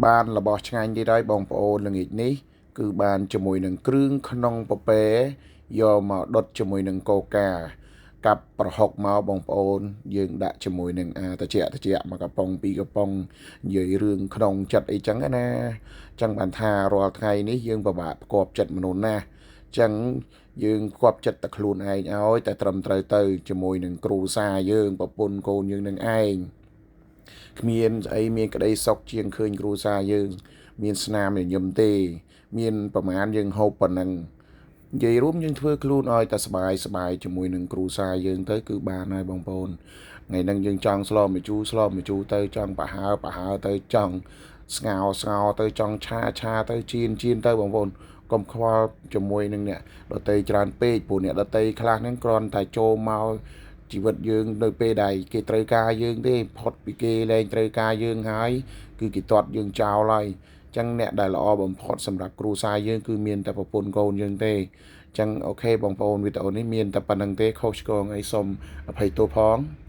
បានរបស់ឆ្ងាញ់ទៀតហើយបងប្អូនល្ងាចនេះគឺបានជាមួយនឹងគ្រឿងក្នុងពពែយកមកដុតជាមួយនឹងកូកាកាប់ប្រហុកមកបងប្អូនយើងដាក់ជាមួយនឹងអាតិចតិចមកកំប៉ុងពីរកំប៉ុងនិយាយរឿងក្នុងចិត្តអីចឹងណាចឹងបានថារាល់ថ្ងៃនេះយើងពិបាកផ្គប់ចិត្តមនុស្សណាស់ចឹងយើងផ្គប់ចិត្តតែខ្លួនឯងឲ្យតែត្រឹមត្រូវទៅជាមួយនឹងគ្រូសាយើងប្រពន្ធកូនយើងនឹងឯងគ្មានស្អីមានក្តីសុខជាងឃើញគ្រួសារយើងមានស្នាមញញឹមទេមានប្រមាណយើងហូបប៉ុណ្ណឹងនិយាយរួមយើងធ្វើខ្លួនឲ្យតែសบายសบายជាមួយនឹងគ្រួសារយើងទៅគឺបានហើយបងប្អូនថ្ងៃហ្នឹងយើងចង់ស្លម្ជូរស្លម្ជូរទៅចង់ប្រហើប្រហើទៅចង់ស្ងោស្ងោទៅចង់ឆាឆាទៅចៀនចៀនទៅបងប្អូនកុំខ្វល់ជាមួយនឹងអ្នកដតីច្រើនពេកព្រោះអ្នកដតីខ្លះហ្នឹងគ្រាន់តែចូលមកជីវិតយើងនៅពេលដែលគេត្រូវការយើងទេផុតពីគេលែងត្រូវការយើងហើយគឺគេទាត់យើងចោលហើយចឹងអ្នកដែលល្អបំផុតសម្រាប់គ្រួសារយើងគឺមានតែប្រពន្ធកូនយើងទេចឹង OK បងប្អូនវីដេអូនេះមានតែប៉ុណ្្នឹងទេខុសឆ្គងអីសូមអភ័យទោសផង។